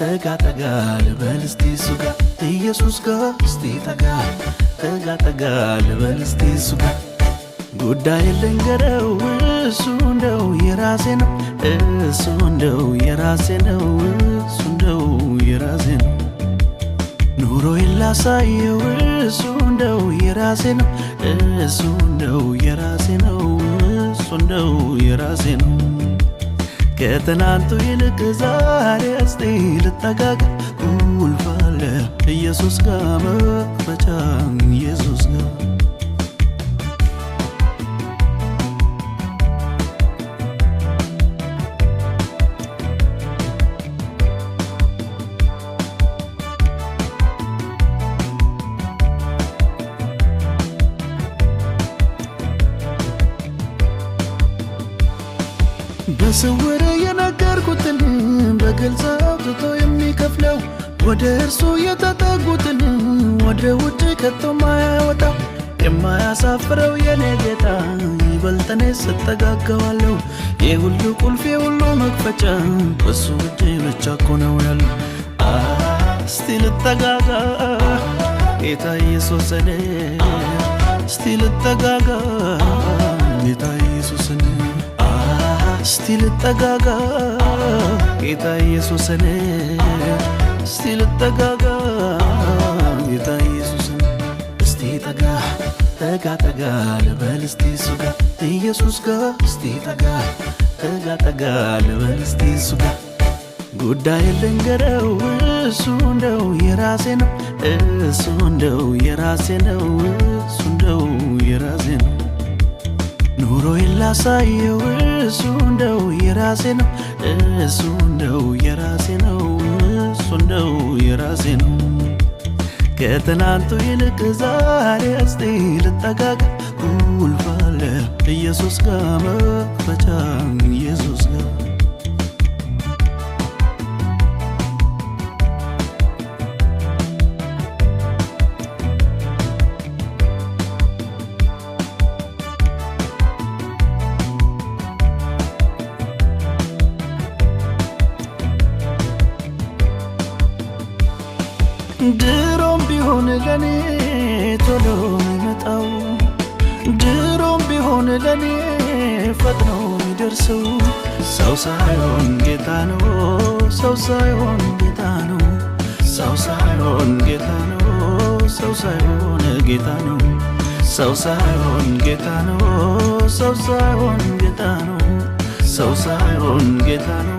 ጠጋ ጠጋ ልበል እስቲ እሱ ጋር፣ ኢየሱስ ጋር እስቲ ጠጋ ጠጋ ጠጋ ልበል እስቲ እሱ ጋር። ጉዳይ ልንገረው፣ እሱ እንደው የራሴ ነው፣ እሱ እንደው የራሴ ነው፣ እሱ እንደው የራሴ ነው። ኑሮዬን ላሳየው፣ እሱ እንደው የራሴ ነው፣ እሱ እንደው የራሴ ነው፣ እሱ እንደው የራሴ ነው። ከትናንቱ ይልቅ ዛሬ እስቲ ልጠጋጋ፣ ቁልፍ አለ ኢየሱስ ጋር፣ መክፈቻ ኢየሱስ ጋር። በስውር የነገርኩትን በግልጽ አውጥቶ የሚከፍለው፣ ወደ እርሱ የተጠጉትን ወደ ውጭ ከቶ ማያወጣው፣ የማያሳፍረው የኔ ጌታ ይበልጥ እኔ ስጠጋገዋለሁ። የሁሉ ቁልፍ የሁሉ መክፈቻ በሱ እጅ ብቻ እኮ ነው ያለው። እስቲ ልጠጋጋ ጌታ ኢየሱስን፣ እስቲ ልጠጋጋ ጌታ ኢየሱስን፣ እስቲ ልጠጋጋ ጌታ ኢየሱስን፣ እስቲ ልጠጋጋ ጌታ ኢየሱስን። እስቲ ጠጋ ጠጋ ጠጋ ልበል እስቲ እሱ ጋር፣ ኢየሱስ ጋር እስቲ ጠጋ ጠጋ ጠጋ ልበል እስቲ እሱ ጋር። ጉዳይ ልንገረው፣ እሱ እንደው የራሴ ነው፣ እሱ እንደው የራሴ ነው፣ እሱ እንደው የራሴ ነው። ኑሮዬን ላሳየው፣ እሱ እንደው የራሴ ነው፣ እሱ እንደው የራሴ ነው፣ እሱ እንደው የራሴ ነው። ከትናንቱ ይልቅ ዛሬ እስቲ ልጠጋጋ፣ ቁልፍ አለ ኢየሱስ ጋር፣ መክፈቻ ኢየሱስ ጋር። ድሮም ቢሆን ለኔ ቶሎ የሚመጣው፣ ድሮም ቢሆን ለኔ ፈጥኖ የሚደርሰው፣ ሰው ሳይሆን ጌታ ነው፣ ሰው ሳይሆን ጌታ ነው፣ ሰው ሳይሆን ጌታ ነው፣ ሰው ሳይሆን ጌታ ነው፣ ሰው ሳይሆን ጌታ ነው፣ ሰው ሳይሆን ጌታ ነው፣ ሰው ሳይሆን ጌታ ነው፣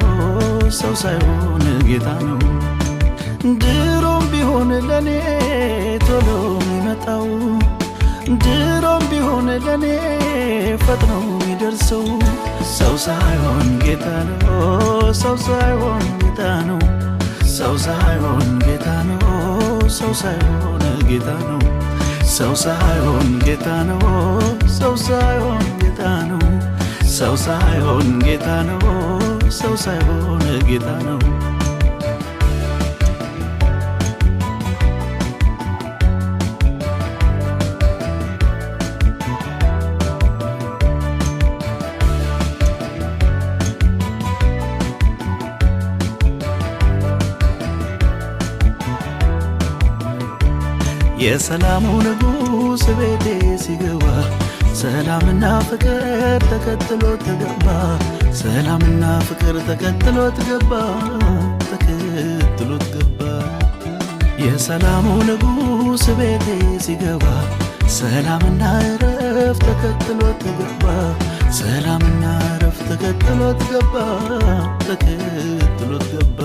ሰው ሳይሆን ጌታ ነው። ድሮም ቢሆን ለኔ ቶሎ የሚመጣው፣ ድሮም ቢሆን ለኔ ፈጥኖ የሚደርሰው፣ ሰው ሳይሆን ጌታ ነው፣ ሰው ሳይሆን ጌታ ነው፣ ሰው ሳይሆን ጌታ ነው፣ ሰው ሳይሆን ጌታ ነው፣ ሰው ሳይሆን ጌታ ነው፣ ሰው ሳይሆን ጌታ ነው፣ ሰው ሳይሆን ጌታ ነው፣ ሰው ሳይሆን ጌታ ነው። የሰላሙ ንጉሥ ቤቴ ሲገባ ሰላምና ፍቅር ተከትሎት ገባ። ሰላምና ፍቅር ተከትሎት ገባ፣ ተከትሎት ገባ። የሰላሙ ንጉሥ ቤቴ ሲገባ ሰላምና እረፍት ተከትሎት ገባ። ሰላምና እረፍት ተከትሎት ገባ፣ ተከትሎት ገባ።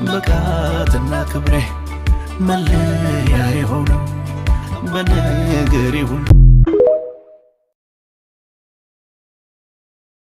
ብቃትና ክብሬ መለያ